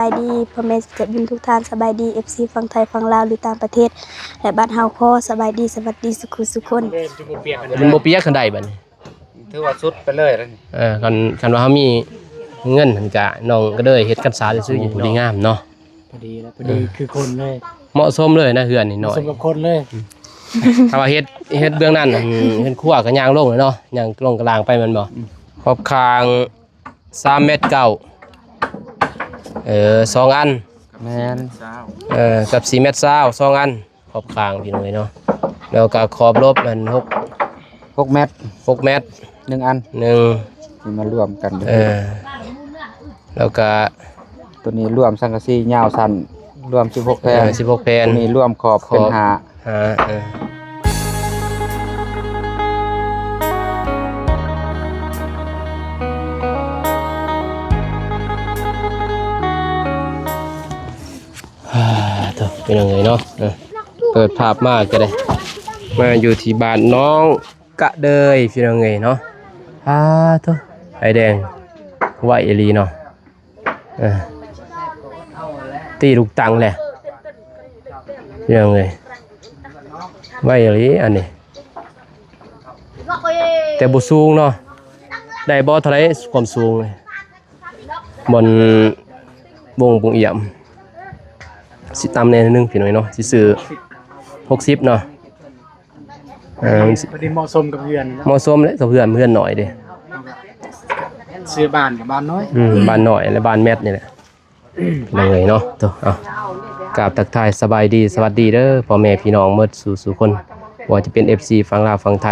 ສະບາຍດີພໍ່ແມ່ແຟນຄລັບທຸກທ່ານ, ສະບາຍດີເອັຟຊີຝັ່ງໄທ, ຝັ່ງລາວ ຫຼືຕ່າງປະເທດ ແລະບ້ານເຮົາຂໍສະບາຍດີ ສະຫວັດດີສຸຂູສຸຄົນ. ມັນບໍ່ປຽກຄັນໄດບັດນີ້. ຖືວ່າສຸດໄປເລີຍແລ້ວນີ້. ເອີ ຄັນ ຄັນວ່າເຮົາມີເງິນຫັ້ນກະ ນ້ອງກະເລີຍເຮັດກັນສາຊື່ໆຢູ່. ໂອ້ ພໍດີງາມເນາະ. ພໍດີແລ້ວ ພໍດີຄືຄົນເລີຍ. ເໝາະສົມເລີຍນະ ເຮືອນນີ້ໜ້ອຍ ສົມກັບຄົນເລີຍ. ຖ້າວ່າເຮັດ ເຮັດເບື້ອງນັ້ນ ເຮືອນຄົວກະຍ່າງລົງເລີຍເນາະ, ຍ່າງລົງກະລ່າງໄປແມ່ນບໍ່? ອືມ ຂອບຂ້າງ ສາມແມັດເກົ້າ ເອີ ສອງອັນ. ແມ່ນ ເອີ ກັບສີ່ແມັດຊາວ ສອງອັນ ຂອບຂ້າງພີ່ນ້ອງເອີຍເນາະ. ແລ້ວກະຂອບລົບອັນຫົກ ຫົກແມັດ ຫົກແມັດ ໜຶ່ງອັນ ໜຶ່ງ ທີ່ມາລວມກັນ. ເອີ ແລ້ວກະ ໂຕນີ້ລວມສັງກະສີຍາວສັ້ນ ລວມສິບຫົກແຜ່ນ. ເອີ ສິບຫົກແຜ່ນ. ໂຕນີ້ລວມຂອບເປັນ ຂອບ ຫ້າ ອ່າ ເອີ ອ່າ ໂທ້ ພີ່ນ້ອງເອີຍເນາະ. ເອີ ເປີດພາບມາກະໄດ້ ມາຢູ່ທີ່ບ້ານນ້ອງກະເດີຍ ພີ່ນ້ອງເອີຍເນາະ. ອ່າ ໂທ້ ໄອ້ແດງ ໄວອີ່ຫຼີເນາະ. ເອີ ຕີລູກຕັງແຫຼະ ພີ່ນ້ອງເອີຍ, ໄວອີ່ຫຼີອັນນີ້ ແຕ່ບໍ່ສູງເນາະ. ໄດ້ບໍ່ ເທົ່າໃດຄວາມສູງ? ບ່ອນວົງປຸງອຽມ ຊິຕ່ຳແດ່ໜ້ອຍໜຶ່ງ ພີ່ນ້ອງເນາະ, ຊິຊື້ຫົກສິບເນາະ. ເອີ ມັນຊິ ພໍດີເໝາະສົມກັບເຮືອນ ເໝາະສົມແຫຼະກັບເຮືອນ ເຮືອນນ້ອຍເດ້. ຊື່ບ້ານກັບບ້ານນ້ອຍ ອືມ ບ້ານນ້ອຍ ແລະ ບ້ານແມັດນີ້ແຫຼະ ພີ່ນ້ອງເອີຍເນາະ. ໂຕ ເອົາ ກາບທັກທາຍສະບາຍດີ ສະຫວັດດີເດີ ພໍ່ແມ່ພີ່ນ້ອງໝົດສູ່ສຸຄົນ ບໍ່ວ່າຈະເປັນເອັຟຊີຝັ່ງລາວ ຝັ່ງໄທ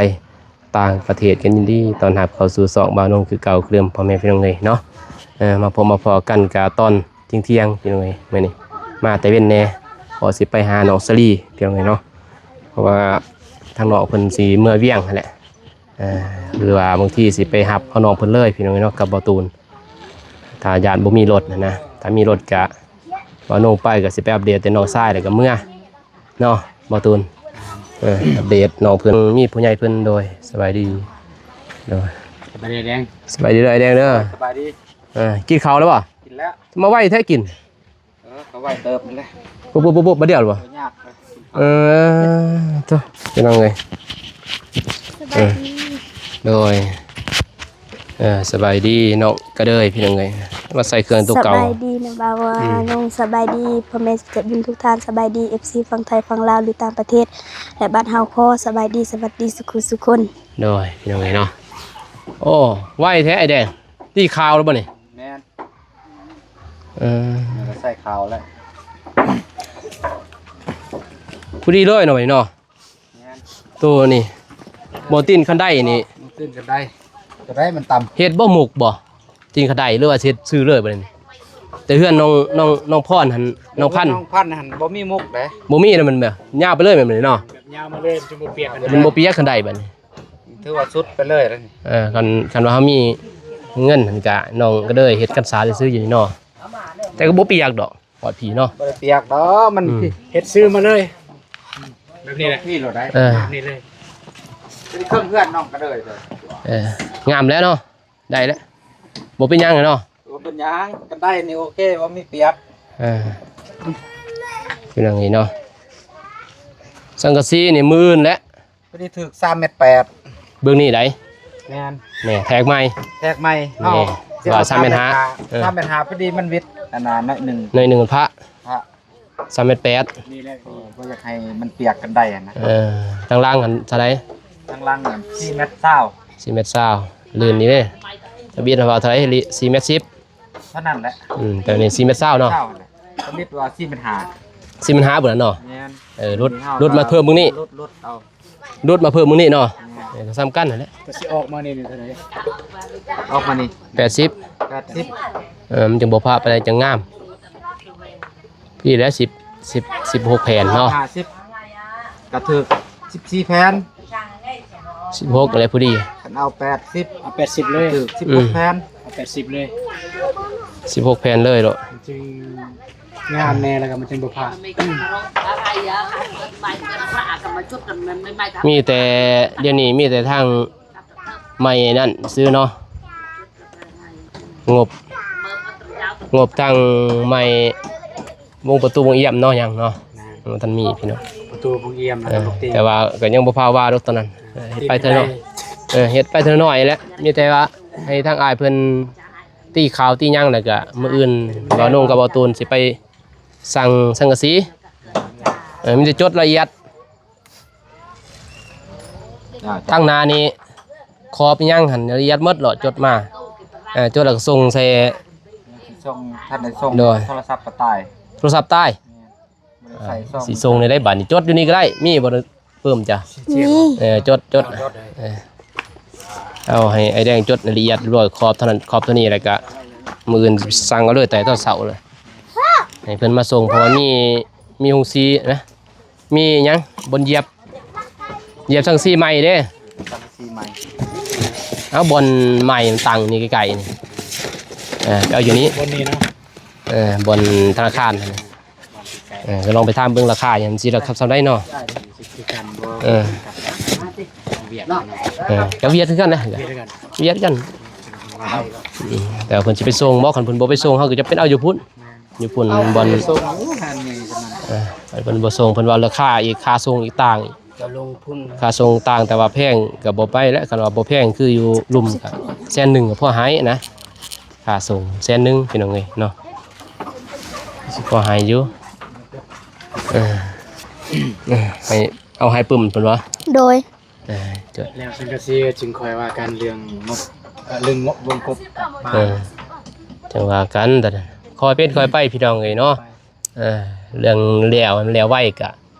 ຕ່າງປະເທດ ກະຍິນດີຕ້ອນຮັບເຂົ້າສູ່ຊ່ອງບ່າວນົງຄືເກົ່າຄືເດີມ ພໍ່ແມ່ພີ່ນ້ອງເອີຍເນາະ. ເອີ ມາພົບມາພໍ້ກັນກະຕອນ ທ່ຽງໆ ພີ່ນ້ອງເອີຍ, ມື້ນີ້ມາແຕ່ເວັນແດ່ ເພາະຊິໄປຫານ້ອງສາລີ ພີ່ນ້ອງເອີຍເນາະ. ເພາະວ່າທາງນ້ອງເພິ່ນຊິເມືອວຽງຫັ້ນແຫຼະ ເອີ ຫຼືວ່າບາງທີຊິໄປຮັບເອົານ້ອງເພິ່ນເລີຍ ພີ່ນ້ອງເອີຍເນາະ ກັບບ່າວຕູນ. ຖ້າຢ້ານບໍ່ມີລົດຫັ້ນນະ, ຖ້າມີລົດກະ ບ່າວນົງໄປກະຊິໄປອັບເດດແຕ່ນ້ອງຊາຍ ແລ້ວກະເມືອເນາະ ບ່າວຕູນ. ເອີ ອັບເດດນ້ອງເພິ່ນ ມີຜູ້ໃຫຍ່ເພິ່ນ. ໂດຍ ສະບາຍດີ. ໂດຍ ສະບາຍດີແດງ ສະບາຍດີເດີ ອ້າຍແດງເດີ. ສະບາຍດີ. ເອີ ກິນເຂົ້າແລ້ວບໍ່? ກິນແລ້ວ. ມາໄວແທ້ກິນ. ເອີ ກະໄວເຕີບນັ້ນແຫຼະ. ປຸບໆໆໆ ບາດດຽວບໍ່? ບໍ່ຍາກເລີຍ. ເອີ ໂທ້ ພີ່ນ້ອງເອີຍ ສະບາຍດີ. ເອີ ໂດຍ ເອີ ສະບາຍດີນ້ອງກະເດີຍ ພີ່ນ້ອງເອີຍ. ມາໃສ່ເຄື່ອງໂຕເກົ່າ. ສະບາຍດີນະບ່າວ ອືມ ນ້ອງ. ສະບາຍດີພໍ່ແມ່ແຟນຄລັບທຸກທ່ານ, ສະບາຍດີເອັຟຊີຝັ່ງໄທ, ຝັ່ງລາວ ຫຼືຕ່າງປະເທດ ແລະບ້ານເຮົາຂໍສະບາຍດີ ສະຫວັດດີສຸຂູສຸຄົນ. ໂດຍ ພີ່ນ້ອງເອີຍເນາະ. ໂອ້ ໄວແທ້ອ້າຍແດງ. ຕີຂາວແລ້ວບໍ່ນີ້? ແມ່ນ. ເອີ ໃສ່ຂາວແລ້ວ ພໍດີເລີຍເນາະ ບາດນີ້ເນາະ. ແມ່ນ. ໂຕນີ້ ບໍ່ຕີນຄັນໄດນີ້ ບໍ່ຕີນຄັນໄດ ໂຕໃດມັນຕ່ຳ. ເຮັດບໍ່ມຸກບໍ່ ຕີນຄັນໄດ ຫຼືວ່າເຮັດຊື່ເລີຍບາດນີ້? ແຕ່ເຮືອນນ້ອງ ນ້ອງ ນ້ອງພອນຫັ້ນ ນ້ອງພັນ ນ້ອງພັນຫັ້ນບໍ່ມີມຸກເດ້. ບໍ່ມີນະ ມັນແບບຍາວໄປເລີຍແມ່ນບໍ່ນີ້ເນາະ? ແບບຍາວມາເລີຍ ມັນບໍ່ປຽກ ມັນບໍ່ປຽກຄັນໄດບາດນີ້. ຖືວ່າສຸດໄປເລີຍແລ້ວນີ້. ເອີ ຄັນ ຄັນວ່າເຮົາມີເງິນຫັ້ນກະ ນ້ອງກະເລີຍເຮັດກັນສາຊື່ໆຢູ່ນີ້ເນາະ, ແຕ່ກະບໍ່ປຽກດອກ ປອດຜີເນາະ. ບໍ່ໄດ້ປຽກດອກ ມັນ ອືມ ເຮັດຊື່ມາເລີຍ ແບບນີ້ແຫຼະ ນີ້ໂລດໄດ໋. ເອີ ແບບນີ້ເລີຍ ເປັນເຄື່ອງເຮືອນນ້ອງກະເລີຍເລີຍ. ເອີ ງາມແລ້ວເນາະ ໄດ້ແລ້ວ ບໍ່ເປັນຫຍັງເນາະ. ບໍ່ເປັນຫຍັງ ຄັນໄດນີ້ໂອເຄ ບໍ່ມີປຽກ. ເອີ ເປັນຫຍັງນີ້ເນາະ ສັງກະສີນີ້ມື້ອື່ນແຫຼະ. ພໍດີຖືກສາມແມັດແປດ ເບິ່ງນີ້ໃດ໋. ແມ່ນ. ແນ່ ແທກໃໝ່ ແທກໃໝ່. ເຮົາ ວ່າສາມແມັດຫ້າ ເອີ ສາມແມັດຫ້າ ພໍດີມັນວິດອັນນັ້ນໜ້ອຍໜຶ່ງ ໜ້ອຍໜຶ່ງ ພະ ພະ ສາມແມັດແປດ. ນີ້ແຫຼະ ບໍ່ຢາກໃຫ້ມັນປຽກຄັນໄດຫັ້ນນະ. ເອີ ທາງຫຼັງຫັ້ນເທົ່າໃດ? ທາງຫຼັງຫັ້ນສີ່ແມັດຊາວ ສີ່ແມັດຊາວ. ລື່ນນີ້ເດ້ ທຳອິດວ່າເທົ່າໃດ? ສີ່ແມັດສິບ ເທົ່ານັ້ນແຫຼະ. ອືມ ແຕ່ນີ້ສີ່ແມັດຊາວເນາະ ຊາວແຫຼະ. ທຳອິດວ່າສີ່ແມັດຫ້າ ສີ່ແມັດຫ້າພຸ້ນນະເນາະ. ແມ່ນ. ເອີ ຫຼຸດ ຫຼຸດມາເພີ່ມມື້ນີ້ ຫຼຸດ ຫຼຸດເອົາ ຫຼຸດມາເພີ່ມມື້ນີ້ເນາະ. ແມ່ນ. ເອີ ກະສ່ຳກັນຫັ້ນແຫຼະ. ກະຊິອອກມານີ້ເທົ່າໃດ? ອອກມານີ້ແປດສິບ ແປດສິບ. ເອີ ມັນຈຶ່ງບໍ່ພະປານໃດ ຈັ່ງງາມ. ພີ້ແຫຼະ ສິບ ສິບ ສິບຫົກແຜ່ນເນາະ ຫ້າສິບ ກະຖືກສິບສີ່ແຜ່ນ ສິບຫົກແຫຼະພໍດີ. ຄັນເອົາແປດສິບ ເອົາແປດສິບເລີຍ ຖືກສິບຫົກແຜ່ນ ເອົາແປດສິບເລີຍ ສິບຫົກແຜ່ນເລີຍເນາະ ມັນຈຶ່ງງາມແນ່ ແລ້ວກະມັນຈຶ່ງບໍ່ພະ. ມີແຕ່ ດຽວນີ້ມີແຕ່ທາງ ໄມ້ນັ້ນຊື່ເນາະ ງົບ ງົບທາງໃໝ່ວົງປະຕູວົງອຽມເນາະ ຍັງເນາະ ແມ່ນ ຍັງບໍ່ທັນມີພີ່ນ້ອງ ປະຕູວົງອຽມ ເອີ ແລ້ວກໍ ແຕ່ວ່າກໍຍັງບໍ່ພາວ່າດອກຕອນນັ້ນ ເອີ ເຮັດໄປເທື່ອໜ້ອຍ ເອີ ເຮັດໄປເທື່ອໜ້ອຍແຫຼະ ມີແຕ່ວ່າໃຫ້ທາງອ້າຍເພິ່ນຕີຂາວຕີຫຍັງ ແລ້ວກໍມື້ອື່ນບ່າວນົງກັບບ່າວຕູນຊິໄປ ສັງ ສັງກະສີ ເອີ ມີແຕ່ຈົດລະອຽດ ອ່າ ທາງໜ້ານີ້ຂອບອີ່ຫຍັງຫັ້ນລະອຽດໝົດເນາະ ຈົດມາ ເອີ ຈົດແລ້ວກໍສົ່ງໃສ່ ສົ່ງ ທ່ານໄດ້ສົ່ງ ໂດຍ ໂທລະສັບກໍຕາຍ ໂທລະສັບຕາຍ ແມ່ນ ບໍ່ໄດ້ໃສ່ ອ່າ ຊ່ອງ ຊິສົ່ງແນວໃດບາດນີ້ ຈົດຢູ່ນີ້ກໍໄດ້ ມີບໍ່? ປຶ້ມຈ້ະ ມີ ເອີ ຈົດ ຈົດ ເອີ ເອົາໃຫ້ອ້າຍແດງຈົດລະອຽດລວຍ ຂອບເທົ່ານັ້ນ ຂອບເທົ່ານີ້ ແລ້ວກະມື້ອື່ນສັ່ງເອົາເລີຍ ແຕ່ຕອນເຊົ້າເລີຍ ໃຫ້ເພິ່ນມາສົ່ງ ເພາະວ່າມີ ມີໂຮງສີນະ ມີຫຍັງ ບ່ອນຢຽບ ຢຽບສັງກະສີໃໝ່ເດ້ ສັງກະສີໃໝ່ ເອົາບ່ອນໃໝ່ຕັ້ງນີ້ໃກ້ໆ ນີ້ ເອີ ເອົາຢູ່ນີ້ ບ່ອນນີ້ເນາະ ເອີ ບ່ອນທະນາຄານຫັ້ນ ເອີ ກໍລອງໄປຖາມເບິ່ງລາຄາຫຍັງຊິລະຄັບສ່ຳໃດເນາະ ເອີ ເອີ ກໍວຽດຄືກັນນະ ວຽດຄືກັນ ອືມ ແຕ່ວ່າເພິ່ນຊິໄປສົ່ງບໍ່ ຄັນເພິ່ນບໍ່ໄປສົ່ງ ເຮົາກໍຈະເປັນເອົາຢູ່ພຸ້ນ ຢູ່ພຸ້ນບ່ອນ ເອີ ເພິ່ນບໍ່ສົ່ງ ເພິ່ນວ່າລາຄາອີກ ຄ່າສົ່ງອີກຕ່າງ ກໍລົງທຶນ ຄ່າສົ່ງຕ່າງ ແຕ່ວ່າແພງກໍບໍ່ໄປແຫຼະ ຄັນວ່າບໍ່ແພງຄືຢູ່ລຸ່ມກໍແສນໜຶ່ງກໍພໍໃຫ້ນະ ຄ່າສົ່ງແສນໜຶ່ງ ພີ່ນ້ອງເອີຍເນາະ ຊິພໍໃຫ້ຢູ່ ເອີ ເອີ ໃຫ້ເອົາໃຫ້ປຶ້ມເພິ່ນວ່າ ໂດຍ ເອີ ແລ້ວສັງກະສີຈຶ່ງຄ່ອຍວ່າກັນເລື່ອງງົບ ເອີ ເລື່ອງງົບວົງກົບ ເອີ ຈັ່ງວ່າກັນ ຄ່ອຍເປັນຄ່ອຍໄປ ພີ່ນ້ອງເອີຍເນາະ ເອີ ເລື່ອງແລ້ວ ແລ້ວໄວກະ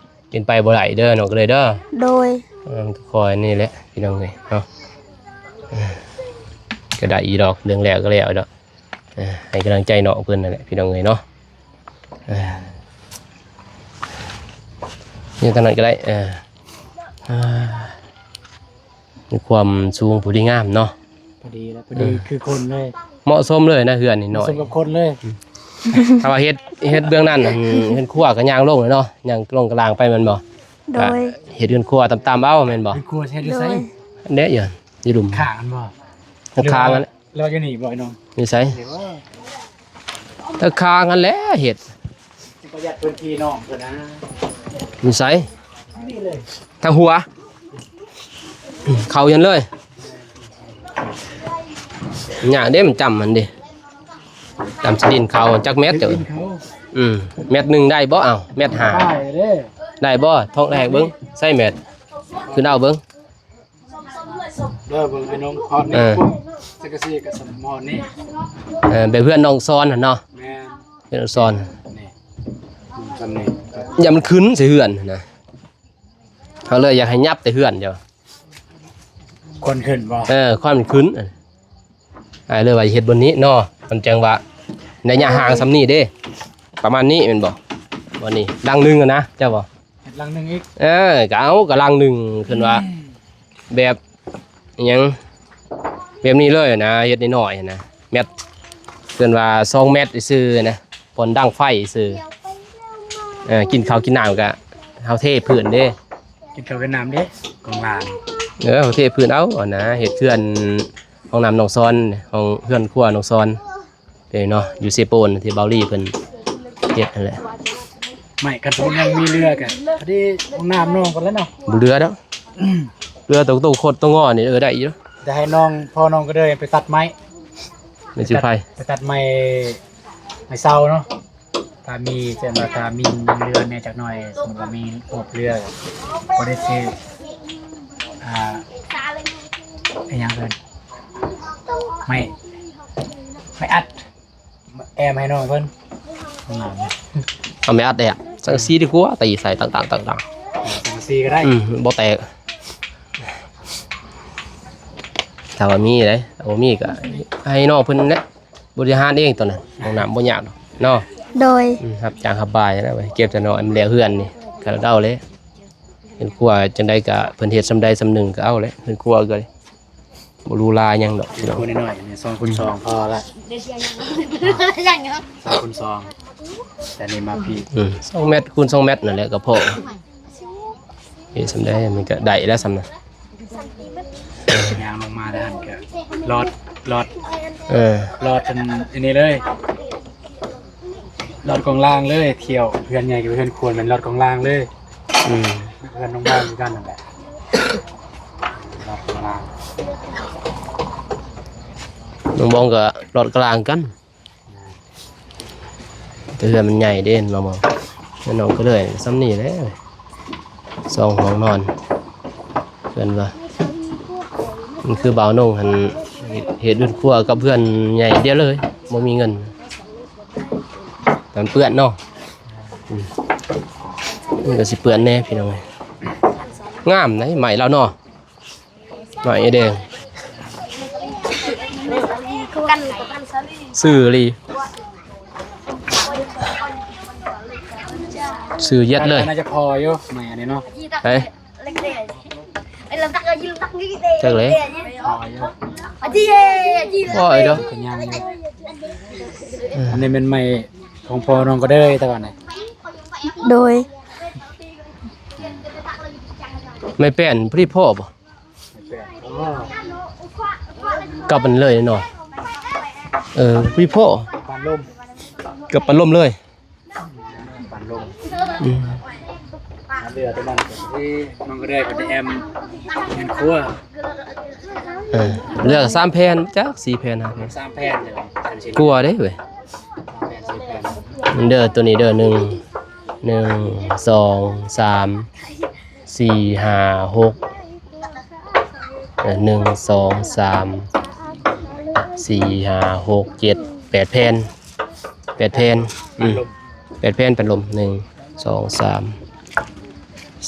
ເປັນໄປບໍ່ໄດ້ເດີນ້ອງກະເລີຍເດີ ໂດຍ ເອີ ກໍຄ່ອຍນີ້ແຫຼະພີ່ນ້ອງເອີຍເນາະ ເອີ ກໍໄດ້ອີ່ດອກ ເລື່ອງແລ້ວກໍແລ້ວດອກ ເອີ ໃຫ້ກຳລັງໃຈນ້ອງເພິ່ນນັ້ນແຫຼະພີ່ນ້ອງເອີຍເນາະ ເອີ ຢູ່ທາງນັ້ນກໍໄດ້ ເອີ ອ່າ ມີຄວາມສູງພໍດີງາມເນາະ ພໍດີແລ້ວ ພໍດີ ເອີ ຄືຄົນເລີຍ ເໝາະສົມເລີຍນະ ເຮືອນນີ້ໜ້ອຍ ສົມກັບຄົນເລີຍ ຖ້າວ່າເຮັດ ເຮັດເບື້ອງນັ້ນ ອັນເຮືອນຄົວກໍຍ່າງລົງເລີຍເນາະ ຍ່າງລົງກະລ່າງໄປແມ່ນບໍ່? ໂດຍ ເຮັດເຮືອນຄົວຕ່ຳໆເອົາແມ່ນບໍ່? ເຮືອນຄົວເຮັດຢູ່ໃສ? ໂດຍ ອັນເດ້ຢູ່ ຢູ່ລຸ່ມ ຂ້າງຫັ້ນບໍ່? ຂ້າງຫັ້ນແຫຼະ ແລ້ວຢູ່ນີ້ບໍ່ໄອ້ນ້ອງ? ຢູ່ໃສ? ເທິງຂ້າງຫັ້ນແຫຼະເຮັດ ປະຢັດພື້ນທີ່ນ້ອງເພິ່ນນະ ຢູ່ໃສ? ທາງຫົວ ເຂົ້າຫັ້ນເລີຍ ຍາກເດ້ ມັນຈຳຫັ້ນເດ້ ຈຳຊິດິນເຂົ້າຈັກແມັດເຈົ້າ ອືມ ແມັດໜຶ່ງໄດ້ບໍ່? ເອົ້າ ແມັດຫ້າ ໄດ້ເດ້ ໄດ້ບໍ່? ທອງແລກເບິ່ງ ໃສ່ແມັດ ຂຶ້ນເອົາເບິ່ງ ເດີ ເບິ່ງໄອ້ນ້ອງຮອດນີ້ ເອີ ປຸບ ຈັກກະຊີກໍສຳຮອດນີ້ ເອີ ແບບເຮືອນນ້ອງຊອນຫັ້ນເນາະ ແມ່ນ ເຮືອນນ້ອງຊອນ ນີ້ ສ່ຳນີ້ ຢ້ານມັນຂຶ້ນໃສ່ເຮືອນຫັ້ນນະ ເຮົາເລີຍຢາກໃຫ້ຫຍັບແຕ່ເຮືອນເຈົ້າ ຄວັນຂຶ້ນບໍ່? ເອີ ຄວັນມັນຂຶ້ນ ອ້າຍເລີຍວ່າເຮັດບ່ອນນີ້ເນາະ ມັນຈັ່ງວ່າໄລຍະຫ່າງສ່ຳນີ້ເດ້ ປະມານນີ້ແມ່ນບໍ່? ບ່ອນນີ້ຫຼັງໜຶ່ງຫັ້ນນະ ເຈົ້າບໍ່? ເຮັດຫຼັງໜຶ່ງອີກ ເອີ ກໍເອົາ ກໍຫຼັງໜຶ່ງ ເພິ່ນວ່າ ອືມ ແບບ ອີຫຍັງ ແບບນີ້ເລີຍນະ ເຮັດນ້ອຍໆນະ ແມັດ ເພິ່ນວ່າສອງແມັດຊື່ນະ ບ່ອນດັງໄຟຊື່ ເອີ ກິນເຂົ້າກິນນ້ຳກໍເຮົາເທພື້ນເດ້ ກິນເຂົ້າກິນນ້ຳເດ້ ຂອງຫຼານ ເອີ ເຮົາເທພື້ນເອົາຫັ້ນນະ ເຮັດເຮືອນຫ້ອງນ້ຳນ້ອງຊອນ ຫ້ອງເຮືອນຄົວນ້ອງຊອນ ເດ້ເນາະ ຢູ່ເຊໂປນທີ່ເບົາລີເພິ່ນເຮັດຫັ້ນແຫຼະ ໄມ້ ຄັນສົມມຸດຍັງມີເຫຼືອກໍພໍດີຫ້ອງນ້ຳນ້ອງພຸ້ນແຫຼະເນາະ ບໍ່ເຫຼືອດອກ ເຫຼືອແຕ່ໂຕຄົດໂຕງໍນີ້ ເອີ ໄດ້ຢູ່ ຈະໃຫ້ນ້ອງ ພໍ່ນ້ອງກະເລີຍໄປຕັດໄມ້ ໄມ້ຊິໄຟ ໄປຕັດໄມ້ ໄມ້ເຊົາເນາະ ຖ້າມີ ແຕ່ວ່າຖ້າມີເຫຼືອແດ່ຈັກໜ້ອຍ ສົມມຸດວ່າມີງົບເຫຼືອ ພໍໄດ້ຊື້ ອ່າ ອີຫຍັງເອີ້ນ ໄມ້ ໄມ້ອັດ ແອ້ມໃຫ້ນ້ອງເພິ່ນ ເອົາໄມ້ອັດແອ້ມ ສັງກະສີດີກວ່າ ຕີໃສ່ຕ່າງໆໆ ສັງກະສີກໍໄດ້ ອືມ ບໍ່ແຕກ ຖ້າວ່າມີເດ້ ຖ້າບໍ່ມີກໍໃຫ້ນ້ອງເພິ່ນແຫຼະ ບໍລິຫານເອງຕອນນັ້ນ ຫ້ອງນ້ຳບໍ່ຍາກດອກເນາະ ໂດຍ ອືມ ຮັບຈ້າງຮັບບາຍນະ ເກັບແຕ່ນ້ອຍ ມັນແລ້ວເຮືອນນີ້ ກະເດົາເລີຍ ເຮືອນຄົວຈັ່ງໃດກະເພິ່ນເຮັດສ່ຳໃດສ່ຳໜຶ່ງກະເອົາແຫຼະ ເຮືອນຄົວກໍບໍ່ຫຼູຫຼາຫຍັງດອກ ເຮືອນຄົວນ້ອຍໆ ສອງຄູນສອງພໍລະ ສອງຄູນສອງ ແຕ່ນີ້ມາພີ້ ອືມ ສອງແມັດຄູນສອງແມັດນັ້ນແຫຼະກໍພໍ ເຮັດສ່ຳໃດມັນກະໄດ້ແລ້ວສ່ຳນັ້ນ ຍ່າງລົງມາແລ້ວຫັ້ນກະລອດ ລອດ ເອີ ລອດຈົນອັນນີ້ເລີຍ ລອດກອງລ່າງເລີຍ ທ່ຽວເຮືອນໃຫຍ່ກັບເຮືອນຄວນແມ່ນລອດກອງລ່າງເລີຍ. ອືມ ເຮືອນນ້ອງບອງຄືກັນນັ້ນແຫຼະ ລອດກອງລ່າງ. ນ້ອງບອງກໍລອດກອງລ່າງກັນ ແຕ່ເຮືອນມັນໃຫຍ່ເດ້ ນ້ອງບອງ. ເຮືອນນ້ອງກໍເລີຍສ່ຳນີ້ແຫຼະ ສອງຫ້ອງນອນ. ເພິ່ນວ່າ ມັນຄືບ່າວນົງຫັ້ນ ເຮັດເຮືອນຄົວກັບເຮືອນໃຫຍ່ດຽວເລີຍ ບໍ່ມີເງິນ. ມັນເປື້ອນເນາະ ອືມ ມັນກໍຊິເປື້ອນແດ່ພີ່ນ້ອງເອີຍ. ງາມໃດໄມ້ລາວເນາະ ໄມ້ແດງ ຊື່ອີ່ຫຼີ ຊື່ເຢັດເລີຍ. ໜ້າຈະພໍຢູ່ໄມ້ອັນນີ້ເນາະ ເອີ ຈັກແຫຼະ ພໍຢູ່ ພໍຢູ່ດອກ ກໍຍັງຢູ່. ອັນນີ້ແມ່ນໄມ້ຂອງພໍ່ນ້ອງກໍເດີ ແຕ່ວ່ານະ ໂດຍ ໄມ້ແປ້ນພໍດີພໍບໍ່? ກັບມັນເລີຍເນາະ ເອີ ພໍດີພໍ ປານລົມ ກັບປານລົມເລີຍ. ປານລົມ ອືມ ເຫຼືອແຕ່ນັ້ນກໍຄືມັນກໍໄດ້ເປັນແອມເຮືອນຄົວ. ເອີ ເຫຼືອສາມແຜ່ນ ຈັກສີ່ແຜ່ນຫ້າແຜ່ນ ສາມແຜ່ນ ກວ່າເດ້ເວີຍ. ສາມແຜ່ນ ສີ່ແຜ່ນ ເດີ ໂຕນີ້ເດີ ໜຶ່ງ ໜຶ່ງ ສອງ ສາມ ສີ່ ຫ້າ ຫົກ ເອີ ໜຶ່ງ ສອງ ສາມ ສີ່ ຫ້າ ຫົກ ເຈັດ ແປດແຜ່ນ ແປດແຜ່ນ ອືມ ແປດແຜ່ນ ປັນລົມ ໜຶ່ງ ສອງ ສາມ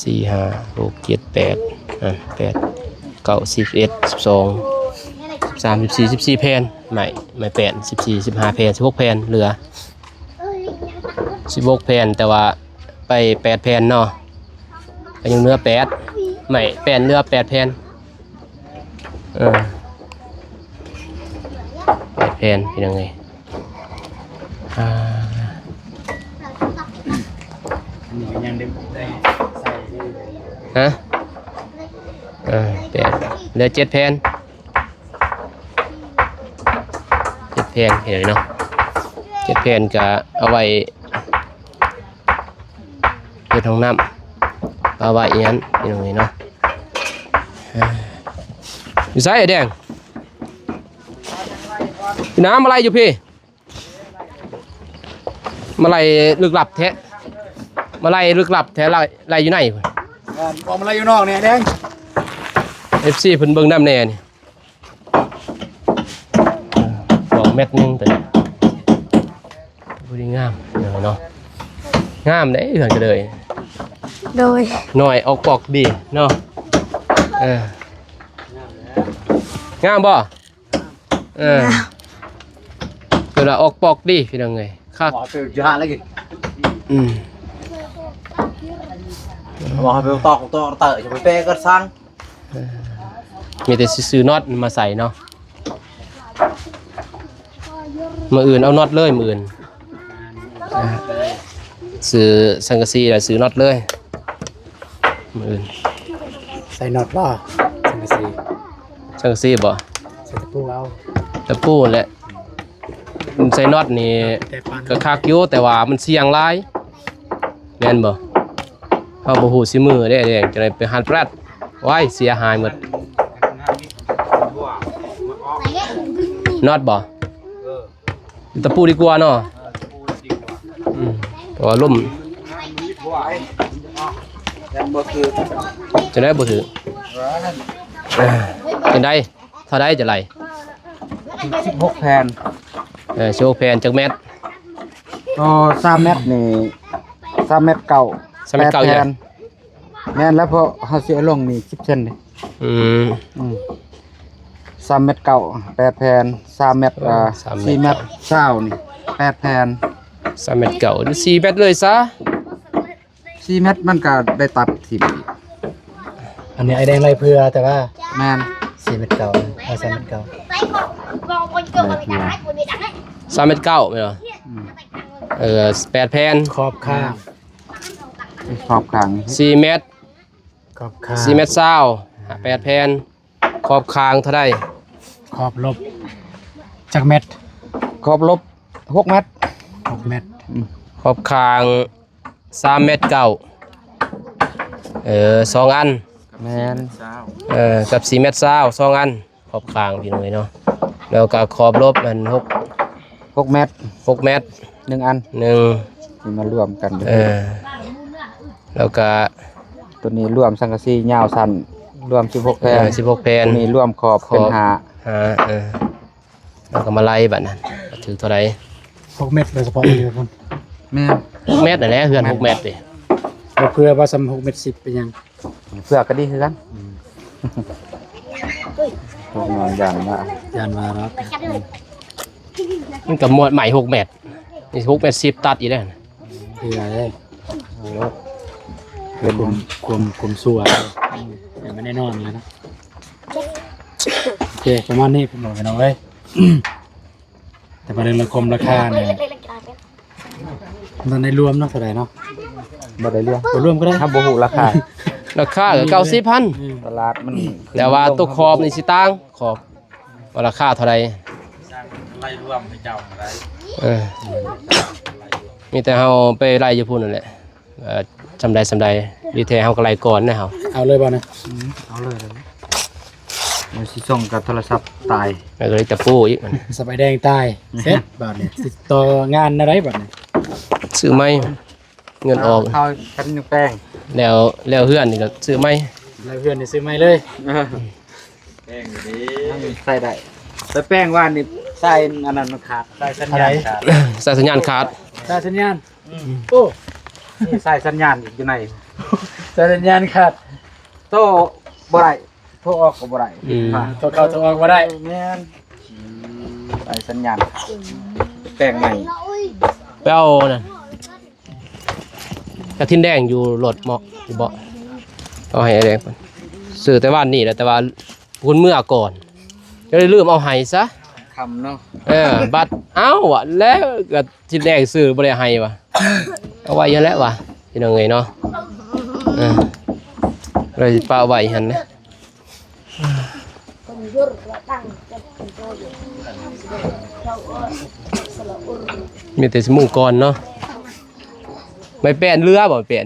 ສີ່ ຫ້າ ຫົກ ເຈັດ ແປດ ອາ ແປດ ເກົ້າ ສິບ ສິບເອັດ ສິບສອງ ສິບສາມ ສິບສີ່ ສິບສີ່ແຜ່ນ ໄມ້ ໄມ້ແປ້ນ ສິບສີ່ ສິບຫ້າແຜ່ນ ສິບຫົກແຜ່ນ ເຫຼືອ ສິບຫົກແຜ່ນ ແຕ່ວ່າໄປແປດແຜ່ນເນາະ ກໍຍັງເຫຼືອແປດ ໄມ້ແປ້ນເຫຼືອແປດແຜ່ນ ເອີ ແປດແຜ່ນ ພີ່ນ້ອງເອີຍ. ອ່າ ອັນນີ້ກໍຍັງໄດ້ ໄດ້ໃສ່ຢູ່ ຮະ ເອີ ແປດ ເຫຼືອເຈັດແຜ່ນ. ເຈັດແຜ່ນ ເຫັນເນາະ ເຈັດແຜ່ນກະເອົາໄວ້ເຮັດຫ້ອງນ້ຳ ເອົາໄວ້ອີ່ຫຍັງ ພີ່ນ້ອງເອີຍເນາະ. ເອີ ຢູ່ໃສອ້າຍແດງ? ຢູ່ນາ ມາໄລ່ຢູ່ພີ້ ມາໄລ່ລຶກລັບແທ້ ມາໄລ່ລຶກລັບແທ້ ໄລ່ ໄລ່ຢູ່ໃນພຸ້ນ. ແມ່ນ ອອກມາໄລ່ຢູ່ນອກນີ້ອ້າຍແດງ ເອັຟຊີເພິ່ນເບິ່ງນຳແດ່ນີ້. ສອງແມັດໜຶ່ງ ໂຕນີ້ ຜູ້ດີງາມເນາະ ງາມເດ້ເຮືອນກະເລີຍ ໂດຍ ນ້ອຍອອກປອກດີເນາະ. ເອີ ງາມບໍ່? ເອີ ງາມ ເວລາອອກປອກດີ ພີ່ນ້ອງເອີຍ ຄັກ ອືມ ວ່າເຮົາໄປຕອກ ຕອກເຕີ ຈະໄປແປກໍຊ່າງ. ເອີ ມີແຕ່ຊິຊື້ນັອດມາໃສ່ເນາະ ມື້ອື່ນເອົານັອດເລີຍ ມື້ອື່ນ ເອີ ຊື້ສັງກະສີແລ້ວຊື້ນັອດເລີຍ ມື້ອື່ນ. ໃສ່ນັອດບໍ່? ສັງກະສີ ສັງກະສີບໍ່? ໃສ່ຕະປູເອົາ ຕະປູແຫຼະ. ໃສ່ນັອດນີ້ກໍຄັກຢູ່ ແຕ່ວ່າມັນສ່ຽງຫຼາຍ ແມ່ນບໍ່? ເຮົາບໍ່ຮູ້ຊິມືເດ້ ຈັ່ງໃດໄປຫັນແປດ ໂອ້ຍ ເສຍຫາຍໝົດ. ນັອດບໍ່? ຕະປູດີກວ່າເນາະ. ອືມ ເພາະວ່າລົມ ຍັງບໍ່ຖືກ ຈັ່ງໃດບໍ່ຖືກ? ຈັ່ງໃດ? ເທົ່າໃດຈະໄລ່? ສິບຫົກແຜ່ນ. ເອີ ສິບຫົກແຜ່ນ ຈັກແມັດ? ໂອ້ ສາມແມັດນີ້ ສາມແມັດເກົ້າ ສາມແມັດເກົ້າ ແປດແຜ່ນ. ແມ່ນແລ້ວ ເພາະເຮົາຊິເອົາລົງນີ້ສິບເຊັນເດ້. ອືມ ອືມ ສາມແມັດເກົ້າ ແປດແຜ່ນ ສາມແມັດ ເອີ ສາມແມັດ ສີ່ແມັດຊາວນີ້ ແປດແຜ່ນ. ສາມແມັດເກົ້າ ຫຼື ສີ່ແມັດເລີຍຊະ. ສີ່ແມັດມັນກໍໄດ້ຕັດຖິ້ມອີກ. ອັນນີ້ອ້າຍແດງໄລ່ເພື່ອ ແຕ່ວ່າ ແມ່ນ ສີ່ແມັດເກົ້າ ເອົາສາມແມັດເກົ້າ ສາມແມັດເກົ້າແມ່ນບໍ່? ອືມ ເອີ ແປດແຜ່ນ ຂອບຂ້າງ ຂອບຂ້າງ ສີ່ແມັດ ຂອບຂ້າງ ສີ່ແມັດຊາວ ແປດແຜ່ນ. ຂອບຂ້າງເທົ່າໃດ? ຂອບລົບຈັກແມັດ? ຂອບລົບຫົກແມັດ. ຫົກແມັດ ອືມ ຂອບຂ້າງສາມແມັດເກົ້າ ເອີ ສອງອັນ ແມ່ນ ເອີ ກັບສີ່ແມັດຊາວ ສອງອັນ ຂອບຂ້າງ ພີ່ນ້ອງເອີຍເນາະ. ແລ້ວກໍຂອບລົບອັນຫົກ ຫົກແມັດ ຫົກແມັດ ໜຶ່ງອັນ ໜຶ່ງ ທີ່ມາລວມກັນ ເອີ ແລ້ວກໍ ໂຕນີ້ລວມສັງກະສີຍາວສັ້ນ ລວມສິບຫົກແຜ່ນ ເອີ ສິບຫົກແຜ່ນ ໂຕນີ້ລວມຂອບເປັນ ຂອບ ຫ້າ ຫ້າ ເອີ ແລ້ວກໍມາໄລ່ບັດນັ້ນ ຖືກເທົ່າໃດ? ຫົກແມັດໂດຍສະເພາະນີ້ພຸ້ນ ແມ່ນ ຫົກແມັດນັ້ນແຫຼະ ເຮືອນຫົກແມັດເດ້ ບໍ່ເພື່ອວ່າສ່ຳຫົກແມັດສິບເປັນຫຍັງ? ເພື່ອກໍດີຄືກັນ ອືມ ພວກນ້ອງຢ້ານວ່າ ຢ້ານວ່າເນາະ ມັນກໍໝວດໃໝ່ຫົກແມັດ ນີ້ຫົກແມັດສິບຕັດອີກແລ້ວ ເພື່ອເດ້ ໂອ້ ເປັນຄວາມ ຄວາມ ຄວາມຊົ່ວ ແຕ່ມັນແນ່ນອນແລ້ວເນາະ. ໂອເຄ ປະມານນີ້ ພີ່ນ້ອງເອີຍ ແຕ່ປະເດັນລະຄົມລາຄານີ້ ມັນໄດ້ລວມເນາະ ເທົ່າໃດເນາະ? ບໍ່ໄດ້ລວມ ບໍ່ລວມກໍໄດ້ ເຮົາບໍ່ຮູ້ລາຄາ ລາຄາກໍເກົ້າສິບພັນ ອືມ ຕະຫຼາດມັນ ແຕ່ວ່າຕົວຂອບນີ້ຊິຕ່າງ ຂອບວ່າລາຄາເທົ່າໃດ ໄລ່ລວມໃຫ້ເຈົ້າກໍໄດ້ ເອີ ມີແຕ່ເຮົາໄປໄລ່ຢູ່ພຸ້ນນັ້ນແຫຼະ ເອີ ສ່ຳໃດສ່ຳໃດ ດີແທ້ເຮົາກໍໄລ່ກ່ອນນະເຮົາ ເອົາເລີຍບໍ່ນະ? ອືມ ເອົາເລີຍ ເອົາຊິສົ່ງກັບໂທລະສັບຕາຍ ແລ້ວກໍເລີຍຕະປູອີກ ສະບາຍແດງຕາຍ ເສັດບາດນີ້ ຊິຕໍ່ງານແນວໃດບາດນີ້? ຊື້ໃໝ່ ເງິນອອກ ເອົາ ຄັນຍັງແປງ ແລ້ວ ແລ້ວເຮືອນນີ້ກໍຊື້ໃໝ່ ແລ້ວເຮືອນນີ້ຊື້ໃໝ່ເລີຍ ແປງດີ ໃສ່ໄດ້ ແຕ່ແປງວານນີ້ສາຍອັນນັ້ນມັນຂາດ ສາຍສັນຍານຂາດ ສາຍສັນຍານຂາດ ສາຍສັນຍານ ອືມ ໂອ້ ມີສາຍສັນຍານອີກຢູ່ໃນ ສາຍສັນຍານຂາດ ໂທບໍ່ໄດ້ ໂທອອກກໍບໍ່ໄດ້ ອືມ ໂທເຂົ້າໂທອອກບໍ່ໄດ້ ແມ່ນ ອືມ ສາຍສັນຍານຂາດ ແປງໃໝ່ ໄປເອົານັ້ນ ກະທິນແດງຢູ່ລົດເໝາະຢູ່ເບາະ ເອົາໃຫ້ອ້າຍແດງ ຊື້ແຕ່ວານນີ້ແຫຼະ ແຕ່ວ່າພຸ້ນເມືອກ່ອນ ກໍເລີຍລືມເອົາໃຫ້ຊະ ຄ່ຳເນາະ ເອີ ບັດ ເອົ້າ ແລ້ວກະທິນແດງຊື້ບໍ່ໄດ້ໃຫ້ຫວາ ເອົາໄວ້ຫັ້ນແຫຼະຫວາ ພີ່ນ້ອງເອີຍເນາະ ເອີ ເລີຍປະໄວ້ຫັ້ນນະ. ມີແຕ່ຊິມຸງກ່ອນເນາະ ໄມ້ແປ້ນເຫຼືອບໍ່? ໄມ້ແປ້ນ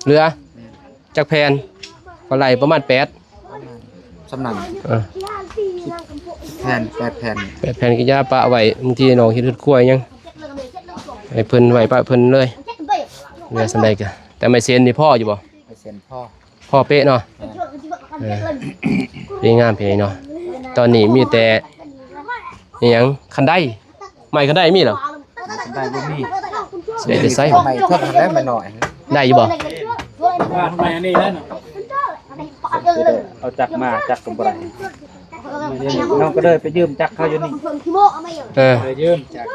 ເຫຼືອ ແມ່ນ ຈັກແຜ່ນ? ກໍໄລ່ປະມານແປດ ປະມານສ່ຳນັ້ນ ເອີ ແຜ່ນ ແປດແຜ່ນ ແປດແຜ່ນກໍຢ່າປະໄວ້ ບາງທີນ້ອງເຮັດເຮືອນຄົວຫຍັງ ໃຫ້ເພິ່ນໄວ້ປະເພິ່ນເລີຍ ເຫຼືອສ່ຳໃດກໍ ແຕ່ໄມ້ເຊັນນີ້ພໍຢູ່ບໍ່? ໄມ້ເຊັນພໍ. ພໍເປະເນາະ ເອີ ດີງາມເພເນາະ ຕອນນີ້ມີແຕ່ອີຫຍັງ ຄັນໄດ ໄມ້ຄັນໄດມີແລ້ວ ໄມ້ຄັນໄດບໍ່ມີ ຊິໄດ້ແຕ່ໃສ ໄມ້ເທິງຫັ້ນແຫຼະ ໄມ້ນ້ອຍ ໄດ້ຢູ່ບໍ່? ວ່າໄມ້ອັນນີ້ແຫຼະເນາະ ເອົາຈັກມາ ຈັກກໍບໍ່ໄດ້ ນ້ອງກໍເລີຍໄປຢືມຈັກເຂົາຢູ່ນີ້ ເອີ ໄປຢືມຈັກ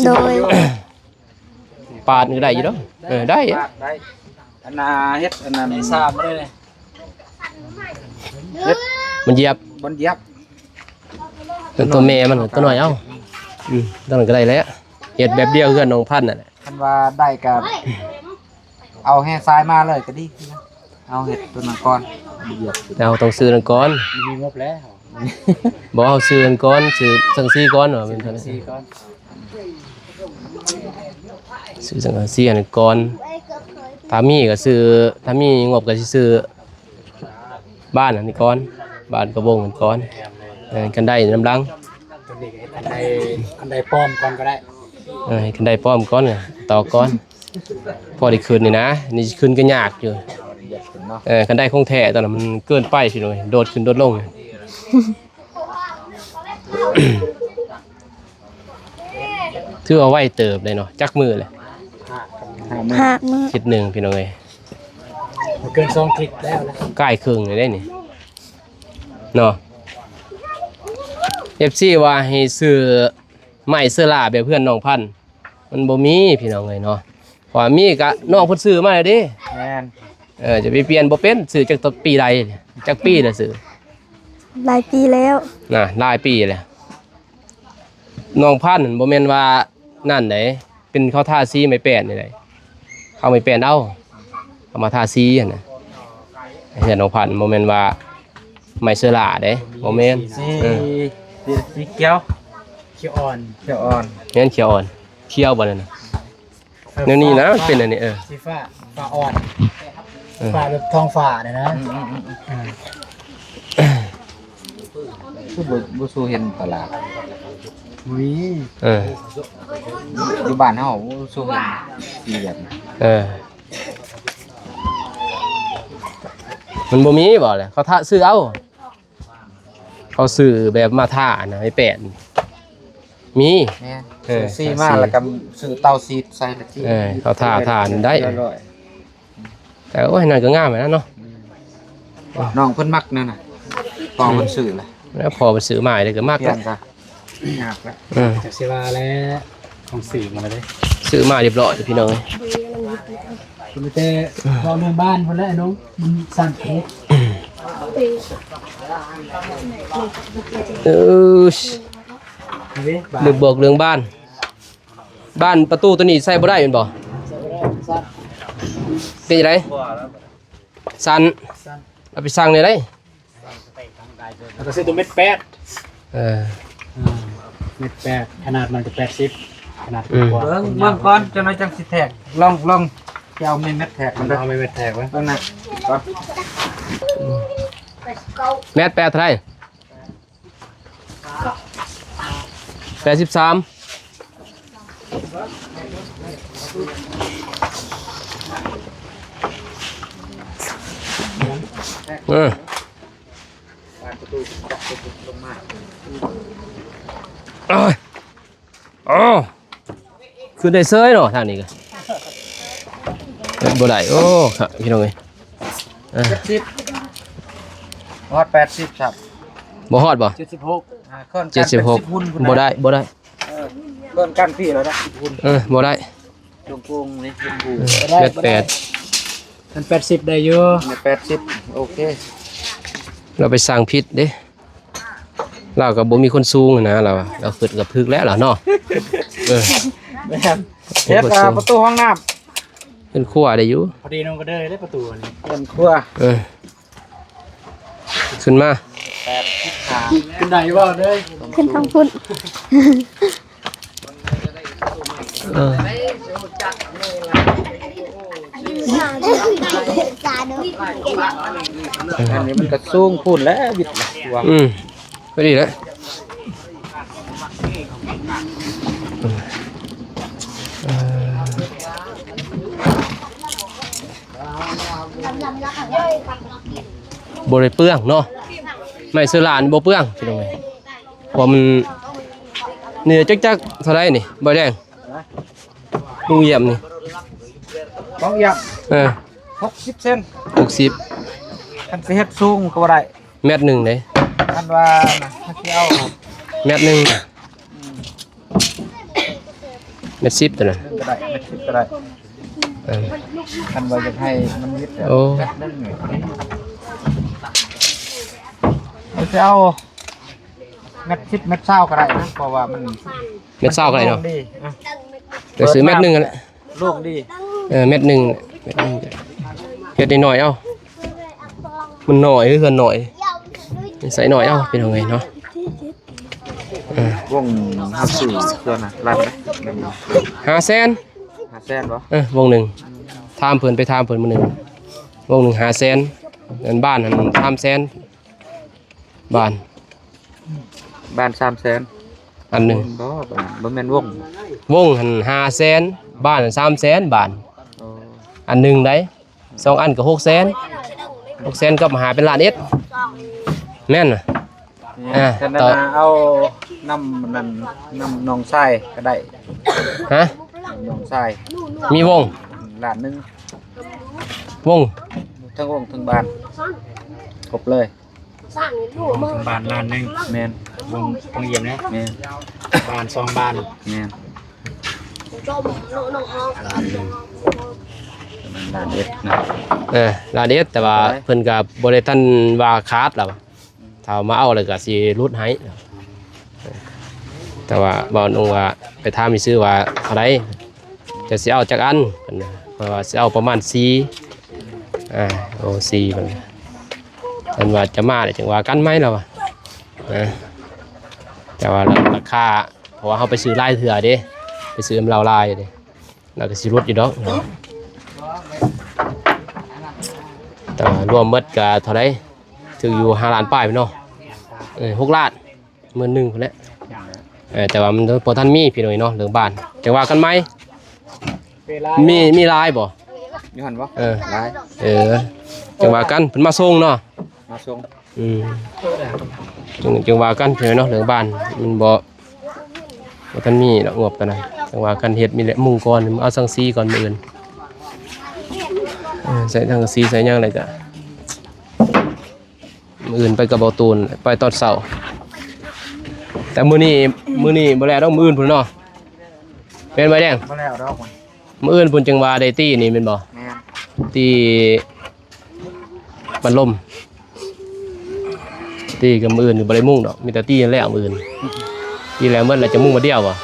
ໂດຍ ປາດນີ້ກໍໄດ້ຢູ່ດອກ ເອີ ໄດ້ ໄດ້ ອັນນ່າ ເຮັດອັນນັ້ນ ໄດ້ສາມເລີຍ ເຮັດ ມັນຢຽບ ມັນຢຽບ ຕົວແມ່ມັນ ຕົວນ້ອຍເອົາ ອືມ ຕົວນັ້ນກໍໄດ້ແຫຼະ ເຮັດແບບດຽວເຮືອນນ້ອງພັນນັ້ນແຫຼະ ຄັນວ່າໄດ້ກໍເອົາແຮ່ຊາຍມາເລີຍກໍດີ ເຮົາເຮັດຕົວນັ້ນກ່ອນ ເຮົາຕ້ອງຊື້ນັ້ນກ່ອນ ມີງົບແລ້ວ ບໍ່ ເຮົາຊື້ນັ້ນກ່ອນ ຊື້ສັງກະສີກ່ອນ ວ່າແມ່ນ ຊື້ສັງກະສີກ່ອນ ຊື້ສັງກະສີຫັ້ນກ່ອນ ຖ້າມີກໍຊື້ ຖ້າມີງົບກໍຊິຊື້ບ້ານຫັ້ນກ່ອນ ບ້ານກະບົງຫັ້ນກ່ອນ ເອີ ຄັນໄດນຳຫຼັງ ຕົວນີ້ກໍເຮັດຄັນໄດ ຄັນໄດປ້ອມກ່ອນກໍໄດ້ ເອີ ຄັນໄດປ້ອມກ່ອນ ຕໍ່ກ່ອນ ພໍໄດ້ຂຶ້ນນີ້ນະ ນີ້ຂຶ້ນກໍຍາກຢູ່ ເອີ ຄັນໄດຂອງແທ້ຕອນນັ້ນມັນເກີນໄປ ພີ່ນ້ອງເອີຍ ໂດດຂຶ້ນໂດດລົງ ຖືວ່າໄວເຕີບເລີຍເນາະ ຈັກມື້ແຫຼະ? ຫ້າມື້ ອາທິດໜຶ່ງ ພີ່ນ້ອງເອີຍ ບໍ່ເກີນສອງທິດແລ້ວນະ ກາຍເຄິ່ງເລີຍເດ້ນີ້ເນາະ ເອັຟຊີວ່າໃຫ້ຊື້ ໄມ້ເຊື້ອລາແບບເຮືອນນ້ອງພັນ ມັນບໍ່ມີພີ່ນ້ອງເອີຍເນາະ ເພາະວ່າມີກະນ້ອງເພິ່ນຊື້ມາແລ້ວເດ້ ແມ່ນ ເອີ ຈະໄປປ່ຽນບໍ່ເປັນ ຊື້ຈັກປີໃດ ຈັກປີແລ້ວຊື້ ຫຼາຍປີແລ້ວ ນະ ຫຼາຍປີແລ້ວ ນ້ອງພັນນັ້ນບໍ່ແມ່ນວ່ານັ້ນໃດ ເປັນເຂົາທາສີໄມ້ແປ້ນນີ້ໃດ ເຂົາໄມ້ແປ້ນເອົາ ເອົາມາທາສີຫັ້ນນະ ເຮືອນນ້ອງພັນບໍ່ແມ່ນວ່າ ໄມ້ເຊື້ອລາເດ້ ບໍ່ແມ່ນ ສີ ເອີ ສີ ສີຂຽວ ຂຽວອ່ອນ ຂຽວອ່ອນ ແມ່ນຂຽວອ່ອນ ຂຽວບໍ່ນັ້ນນະ? ເອີ ແນວນີ້ນະ ຟ້າ ມັນເປັນອັນນີ້ ເອີ ສີຟ້າ ຟ້າອ່ອນ ເອີ ຟ້າແບບທ້ອງຟ້ານີ້ນະ ອືມໆໆ ເອີ ຄືບໍ່ ບໍ່ສູ່ເຫັນຕະຫຼາດ ບໍ່ມີ ເອີ ຢູ່ບ້ານເຮົາບໍ່ສູ່ເຫັນສີແບບນີ້ ເອີ ມັນບໍ່ມີບໍ່ແຫຼະ ເຂົາທາຊື້ເອົາ. ເຂົາຊື້ແບບມາທານະ ໄອ້ແປ້ນ ມີ ແມ່ນ ເອີ ຊື້ສີມາ ທາສີ ແລ້ວກໍຊື້ເຕົາສີດໃສ່ ແລ້ວຈີ່ ເອີ ເຂົາທາ ທາໄດ້ ແຕ່ໂອ້ຍ ນັ້ນກໍງາມແລ້ວເນາະ ອືມ ນ້ອງເພິ່ນມັກແນວນັ້ນ ພໍ່ເພິ່ນຊື້ແລ້ວ ແລ້ວພໍ່ເພິ່ນຊື້ມາ ແລ້ວກໍມັກແລ້ວ ຍາກແລ້ວ ເອີ ຈັກຊິວ່າແລ້ວ ຂອງຊື້ມາແລ້ວເດ້ ຊື້ມາຮຽບຮ້ອຍ ພີ່ນ້ອງເອີຍ ມີແຕ່ເວົ້າເລື່ອງບ້ານພຸ້ນແຫຼະນ້ອງ ມັນສັ່ນເດ້ ເອີ ເລື່ອງບອກເລື່ອງບ້ານ ບ້ານປະຕູໂຕນີ້ໃສ່ບໍ່ໄດ້ແມ່ນບໍ່? ເປັນຈັ່ງໃດ? ສັ່ນ ເອົາໄປສັ່ງແນວໃດ? ແລ້ວກໍຊື້ຕົວເມັດແປດ ເອີ ເອີ ເມັດແປດ ຂະໜາດມັນກໍແປດສິບ ຂະໜາດ ອືມ ກວ້າງ ເບິ່ງ ເບິ່ງກ່ອນ ຈັກໜ້ອຍຈັ່ງຊິແທກ ລອງ ລອງຊິເອົາເມັດແທກມັນເດີ ເອົາເມັດແທກເບິ່ງ ເບິ່ງນະ ກ່ອນ ເມັດແປດເທົ່າໃດ? ແປດສິບສາມ ເອີ ໂອ້ຍ ໂອ້ ຂຶ້ນໄດ້ເຊີຍເນາະ ທາງນີ້ກໍບໍ່ໄດ້ ໂອ້ ພີ່ນ້ອງເອີຍ ເອີ ເຈັດສິບ ຮອດແປດສິບຊ້ຳ ບໍ່ຮອດບໍ່? ເຈັດສິບຫົກ ອ່າ ເກີນ ເຈັດສິບຫົກ ເກີນສິບຮຸ່ນພຸ້ນນະ ບໍ່ໄດ້ ບໍ່ໄດ້ ເອີ ເກີນກັນພີ້ແລ້ວນະ ສິບຮຸ່ນ ເອີ ບໍ່ໄດ້ ໂກງໆນີ້ ເອີ ແປດສິບ ຄັນແປດສິບໄດ້ຢູ່ ແປດສິບ ໂອເຄ ລາວໄປສັ່ງຜິດເດ້ ລາວກໍບໍ່ມີຄົນສູງນະ ລາວ ລາວຄິດກໍຖືກແລ້ວລະເນາະ ເອີ ແມ່ນ ເຮັດ ອ່າ ປະຕູຫ້ອງນ້ຳ ເປັນຄົວໄດ້ຢູ່ ພໍດີນ້ອງກໍເດີເດ້ປະຕູອັນນີ້ ເປັນຄົວ ເອີ ຂຶ້ນມາ ແປດສິບຫ້າ ຂຶ້ນໄດ້ບໍ່ເດີ ຂຶ້ນທາງພຸ້ນ ເອີ ອັນນີ້ມັນກໍສູງພຸ້ນແຫຼະ ວິດລະ ອືມ ພໍດີແຫຼະ ເອີ ບໍ່ໄດ້ເປືອງເນາະ ໄມ້ເຊື້ອລານີ້ບໍ່ເປືອງ ພີ່ນ້ອງເອີຍ ເພາະມັນ ນີ້ຈັກ ຈັກເທົ່າໃດນີ້ ບ່າວແດງ? ລຸງຢ້ຽມນີ້ ຂອງຢ້ຽມ ເອີ ຫົກສິບເຊັນ ຫົກສິບ ຄັນຊິເຮັດສູງກໍບໍ່ໄດ້ ແມັດໜຶ່ງເດ້ ຄັນວ່ານະ ຄັນຊິເອົາ ແມັດໜຶ່ງ ອືມ ແມັດສິບຕົວນັ້ນ ໜຶ່ງກໍໄດ້ ແມັດສິບກໍໄດ້ ເອີ ຄັນວ່າຢາກໃຫ້ມັນວິດ ໂອ້ ແມັດໜຶ່ງນີ້ ຊິເອົາແມັດສິບ ແມັດຊາວກໍໄດ້ນະ ເພາະວ່າມັນ ແມັດຊາວກໍໄດ້ເນາະ ໂລ່ງດີ ອ່ະ ກໍຊື້ແມັດໜຶ່ງຫັ້ນແຫຼະ ໂລ່ງດີ ເອີ ແມັດໜຶ່ງ ແມັດໜຶ່ງ ເຮັດໜ້ອຍໆເອົາ ມັນໜ້ອຍ ເຮືອນໜ້ອຍ ໃສ່ໜ້ອຍເອົາ ພີ່ນ້ອງເອີຍເນາະ ເອີ ວົງເຮົາຊື້ເທື່ອນະ ລ້ານໃດ? ຫ້າແສນ ຫ້າແສນບໍ່? ເອີ ວົງໜຶ່ງ ຖາມເພິ່ນ ໄປຖາມເພິ່ນມື້ໜຶ່ງ ວົງໜຶ່ງຫ້າແສນ ອັນບ້ານຫັ້ນສາມແສນ ບ້ານ ບ້ານສາມແສນ ອັນໜຶ່ງ ບໍ່ ບ້ານ ບໍ່ແມ່ນວົງ ວົງຫັ້ນຫ້າແສນ ບ້ານຫັ້ນສາມແສນ ບ້ານ ໂອ້ ອັນໜຶ່ງໃດ ສອງອັນກໍຫົກແສນ ຫົກແສນກັບມາຫາເປັນລ້ານເອັດ ແມ່ນນະ ອ່າ ຄັນນັ້ນ ຕໍ່ ນະ ເອົານຳນັ້ນ ນຳນ້ອງຊາຍກໍໄດ້ ຮະ ນ້ອງຊາຍ ມີວົງ ລ້ານໜຶ່ງ ວົງ ທັງວົງທັງບ້ານ ຄົບເລີຍ ວົງທັງບ້ານລ້ານໜຶ່ງ ແມ່ນ ວົງ ວົງຢ້ຽມນະ ແມ່ນ ບ້ານສອງບ້ານ ແມ່ນ ລ້ານໜຶ່ງ ປະມານລ້ານເອັດນະ ເອີ ລ້ານເອັດ ແຕ່ວ່າເພິ່ນກໍບໍ່ໄດ້ທັນວ່າຂາດລະ ຖ້າມາເອົາແລ້ວກໍຊິຫຼຸດໃຫ້ ແຕ່ວ່າເວົ້ານ້ອງວ່າ ໄປຖາມຊື່ວ່າເທົ່າໃດ ຈະຊິເອົາຈັກອັນ ເພິ່ນວ່າ ເພິ່ນວ່າຊິເອົາປະມານສີ່ ອ່າ ໂອ້ ສີ່ ເພິ່ນ ເພິ່ນວ່າຈະມາແລ້ວຈຶ່ງວ່າກັນໃໝ່ລະວ່າ ນະ ແຕ່ວ່າລາຄາ ເພາະວ່າເຮົາໄປຊື້ຫຼາຍເທື່ອເດ້ ໄປຊື້ນຳລາວຫຼາຍເດ້ ລາວກໍຊິຫຼຸດຢູ່ດອກເນາະ. ແຕ່ວ່າລວມໝົດກໍເທົ່າໃດ ຖືກຢູ່ຫ້າລ້ານປາຍເນາະ. ເອີ ຫົກລ້ານ ໝື່ນໜຶ່ງພຸ້ນແຫຼະ. ເອີ ແຕ່ວ່າມັນບໍ່ທັນມີພີ່ນ້ອງເນາະ ເລື່ອງບ້ານ ຈັ່ງວ່າກັນໃໝ່. ມີ ມີຫຼາຍບໍ່? ຢູ່ຫັ້ນບໍ່? ເອີ ຫຼາຍ ເອີ ຈັ່ງວ່າກັນ ເພິ່ນມາສົ່ງເນາະ ມາສົ່ງ. ອືມ ຈຶ່ງ ຈຶ່ງວ່າກັນເທື່ອເນາະ ເລື່ອງບ້ານມັນບໍ່ ບໍ່ທັນມີດອກ ງົບຕອນນັ້ນ. ຈັ່ງວ່າກັນ ເຮັດມີແຫຼະ ມຸງກ່ອນ ເອົາສັງກະສີກ່ອນມື້ອື່ນ. ເອີ ໃສ່ສັງກະສີໃສ່ຫຍັງແລ້ວກະ ມື້ອື່ນໄປກັບເບົາຕູນ ໄປຕອນເຊົ້າ. ແຕ່ມື້ນີ້ ມື້ນີ້ບໍ່ແລ້ວດອກ ມື້ອື່ນພຸ້ນເນາະ ແມ່ນບໍ່ແດງ? ບໍ່ແລ້ວດອກ ມື້ອື່ນພຸ້ນຈຶ່ງວ່າໄດ້ຕີນີ້ແມ່ນບໍ່? ແມ່ນ ຕີບັດລົມ. ຕີກັບມື້ອື່ນນີ້ບໍ່ໄດ້ມຸງດອກ ມີແຕ່ຕີແລ້ວມື້ອື່ນ ຕີແລ້ວໝົດແລ້ວຈະມຸງບາດດຽວບໍ່?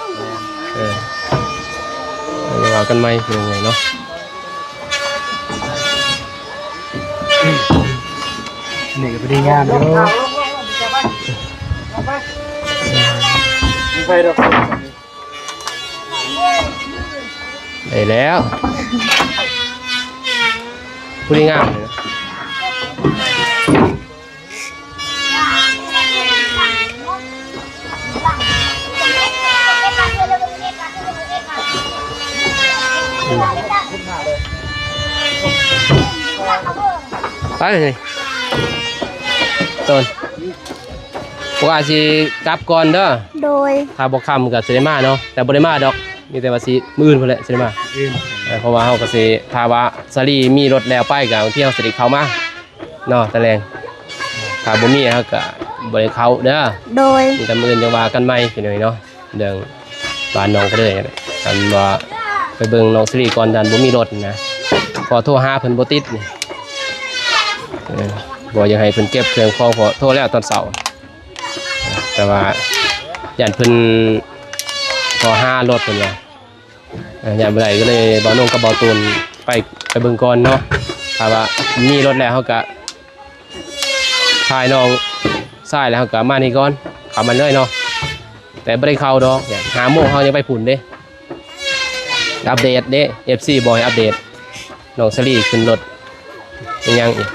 ເອີ ເອີ ເອົາວ່າກັນໃໝ່ເປັນຫຍັງເນາະ. ນີ້ກໍພໍດີງາມຢູ່ ມີໄຟດອກ. ໄດ້ແລ້ວ ຜູ້ນີ້ງາມເລີຍ. ໄປເລີຍ ຕົ້ນ ພວກອ້າຍຊິກັບກ່ອນເດີ. ໂດຍ ຖ້າບໍ່ຄ່ຳກໍຊິໄດ້ມາເນາະ ແຕ່ບໍ່ໄດ້ມາດອກ ມີແຕ່ວ່າຊິມື້ອື່ນພຸ້ນແຫຼະຊິໄດ້ມາ. ອືມ ເອີ ເພາະວ່າເຮົາກໍຊິ ຖ້າວ່າສາລີມີລົດແລ້ວໄປ ກໍບາງທີເຮົາຊິໄດ້ເຂົ້າມາເນາະ ຕອນແລງ. ຖ້າບໍ່ມີເຮົາກໍບໍ່ໄດ້ເຂົ້າເດີ. ໂດຍ ມີແຕ່ມື້ອື່ນຈັ່ງວ່າກັນໃໝ່ພີ່ນ້ອງເນາະ ເລື່ອງບ້ານໜອງກະເດີຍ. ອັນວ່າໄປເບິ່ງນ້ອງສາລີກ່ອນ ຢ້ານບໍ່ມີລົດນະ ເພາະໂທຫາເພິ່ນບໍ່ຕິດນີ້. ເອີ ບໍ່ຢາກໃຫ້ເພິ່ນເກັບເຄື່ອງຂອງ ເພາະໂທແລ້ວຕອນເຊົ້າ ແຕ່ວ່າຢ້ານເພິ່ນ ຂໍຫາລົດເພິ່ນວ່າ ເອີ ຢ້ານບໍ່ໄດ້ ກໍເລີຍບ່າວນົງກັບບ່າວຕູນໄປ ໄປເບິ່ງກ່ອນເນາະ. ຖ້າວ່າມີລົດແລ້ວ ເຮົາກໍຖ່າຍນ້ອງຊາຍ ແລ້ວເຮົາກໍມານີ້ກ່ອນ ເຂົ້າມາເລີຍເນາະ. ແຕ່ບໍ່ໄດ້ເຂົ້າດອກ ຫ້າໂມງເຮົາຍັງໄປພຸ້ນເດ້. ອັບເດດເດ້ ເອັຟຊີ ບອກໃຫ້ອັບເດດ ນ້ອງສາລີຂຶ້ນລົດ ຍັງອີກ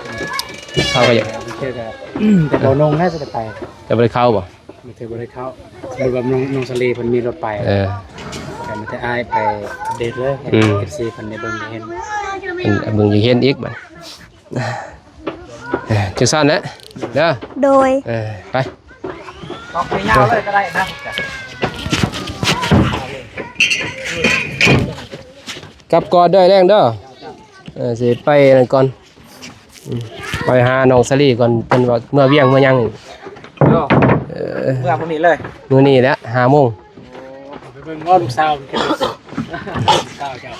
ເຂົາກໍຢາກ ແຕ່ບໍ່ລົງນະ ຈະໄດ້ໄປ ແຕ່ບໍ່ໄດ້ເຂົ້າບໍ່? ມັນຖືບໍ່ໄດ້ເຂົ້າ ສົມມຸດວ່ານ້ອງ ນ້ອງສາລີເພິ່ນມີລົດໄປ ເອີ ແຕ່ມັນຈະອ້າຍໄປອັບເດດເລີຍ ໃຫ້ ອືມ ເອັຟຊີ ເພິ່ນໄດ້ເບິ່ງໄດ້ເຫັນ ເບິ່ງໄດ້ເຫັນອີກບັດ ຈັ່ງຊັ້ນແຫຼະເດີ. ໂດຍ ເອີ ໄປ ອອກຍາວເລີຍກໍໄດ້ນະ ກັບກ່ອນເດີແດງເດີ. ເອີ ຊິໄປນັ້ນກ່ອນ ອືມ ໄປຫານ້ອງສາລີກ່ອນ ເພິ່ນວ່າເມືອວຽງເມືອຫຍັງນີ້. ໂອ້ ເອີ ເມືອມື້ນີ້ເລີຍ ມື້ນີ້ແຫຼະ ຫ້າໂມງ. ໄປເບິ່ງວ່າລູກສາວເປັນຈັ່ງໃດ ລູກສາວເຈົ້າ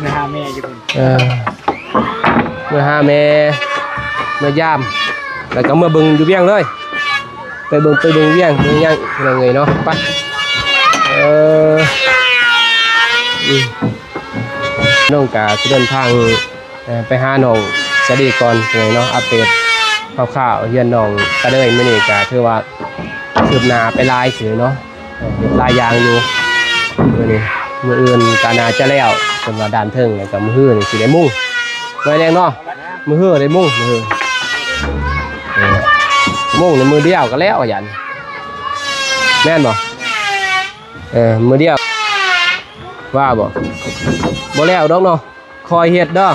ໄປຫາແມ່ຢູ່ພຸ້ນ ເອີ ເມືອຫາແມ່ ເມືອຢາມ ແລ້ວກໍເມືອເບິ່ງຢູ່ວຽງເລີຍ ໄປເບິ່ງ ໄປເບິ່ງວຽງເບິ່ງຫຍັງ ພີ່ນ້ອງເອີຍເນາະ. ໄປ ເອີ ອືມ ນ້ອງກະຊິເດີນທາງ ເອີ ໄປຫານ້ອງສາລີກ່ອນເນາະ ອັບເດດຄ່າວໆ ເຮືອນນ້ອງກະເດີຍ. ມື້ນີ້ກະຖືວ່າຄືບໜ້າໄປຫຼາຍເຕີບເນາະ ເຮັດຫຼາຍຢ່າງຢູ່ມື້ນີ້. ມື້ອື່ນກະໜ້າຈະແລ້ວ ເພິ່ນວ່າດ້ານເທິງ ແລ້ວກະມື້ຮືນີ້ຊິໄດ້ມຸງ ໄວ້ແລງເນາະ. ມື້ຮືໄດ້ມຸງ ມື້ຮື ເອີ ມຸງໃນມື້ດຽວກະແລ້ວ ຢ້ານ ແມ່ນບໍ່? ເອີ ມື້ດຽວ ວ່າບໍ່ ບໍ່ແລ້ວດອກເນາະ. ຄ່ອຍເຮັດເດີ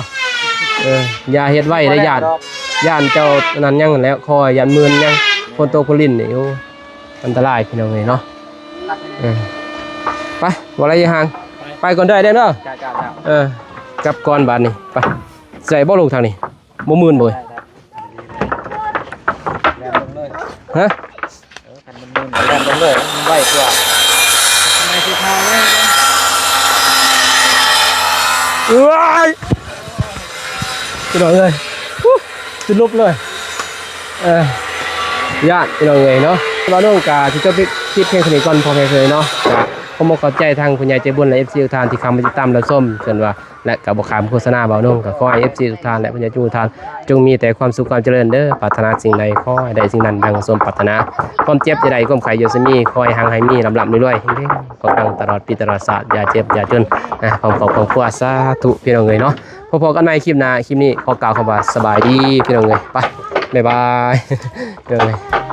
ເອີ ຢ່າເຮັດໄວເດີ ຢ້ານ ຢ້ານເຈົ້ານັ້ນຫຍັງຫັ້ນແຫຼະ ຄ່ອຍ ຢ້ານມື່ນຫຍັງ ຝົນຕົກຝົນລິນນີ້ ໂອ້ ອັນຕະລາຍພີ່ນ້ອງເອີຍເນາະ. ເອີ ໄປ ບໍ່ໄດ້ຢ່າຫ່າງ ໄປກ່ອນເດີ ໄດ້ເດີ. ເອີ ກັບກ່ອນບາດນີ້ ໄປ. ໃສ່ບໍ່ລົງທາງນີ້ ບໍ່ມື່ນບໍ່ເອີຍ? ແລ່ນລົງເລີຍ ຮະ? ເອີ ຄັນມັນມື່ນກໍແລ່ນລົງເລີຍ ມັນໄວກວ່າ. ເອີຍ ພີ່ນ້ອງເອີຍ ສະຫຼຸບເລີຍ ເອີ ຢ້ານພີ່ນ້ອງເອີຍເນາະ. ບ່າວນົງກະຊິຈົບຄລິບພຽງເທົ່ານີ້ກ່ອນ ພໍ່ແມ່ເອີຍເນາະ. ກະ ຂໍຂອບໃຈທາງຜູ້ໃຫຍ່ໃຈບຸນ ແລະ ເອັຟຊີ ທຸກທ່ານທີ່ເຂົ້າມາຕິດຕາມຮັບຊົມ ເຊີນວ່າ ແລະ ກໍບໍ່ຂ້າມໂຄສະນາເວົ້າໜຶ່ງ ກໍຂໍໃຫ້ ເອັຟຊີ ທຸກທ່ານ ແລະ ຜູ້ໃຫຍ່ໃຈບຸນທຸກທ່ານ ຈົ່ງມີແຕ່ຄວາມສຸກຄວາມຈະເລີນເດີ ປາດຖະໜາສິ່ງໃດຂໍໃຫ້ໄດ້ສິ່ງນັ້ນດັ່ງສົມປາດຖະໜາ ຄວາມເຈັບຢ່າໄດ້ ຄວາມໄຂ້ຢ່າຊິມີ ຂໍໃຫ້ຮັ່ງໃຫ້ມີ ລ່ຳໆລວຍໆ ເຮັງໆ ປັງໆ ຕະຫຼອດປີຕະຫຼອດຊາດ ຢ່າເຈັບຢ່າຈົນ ນະ ພ້ອມຄອບຄອບຄົວ ສາທຸ ພີ່ນ້ອງເອີຍເນາະ. ພໍ້ກັນໃໝ່ຄລິບໜ້າ ຄລິບນີ້ຂໍກ່າວຄຳວ່າສະບາຍດີ ພີ່ນ້ອງເອີຍ ໄປ ບາຍບາຍ ພີ່ນ້ອງເອີຍ.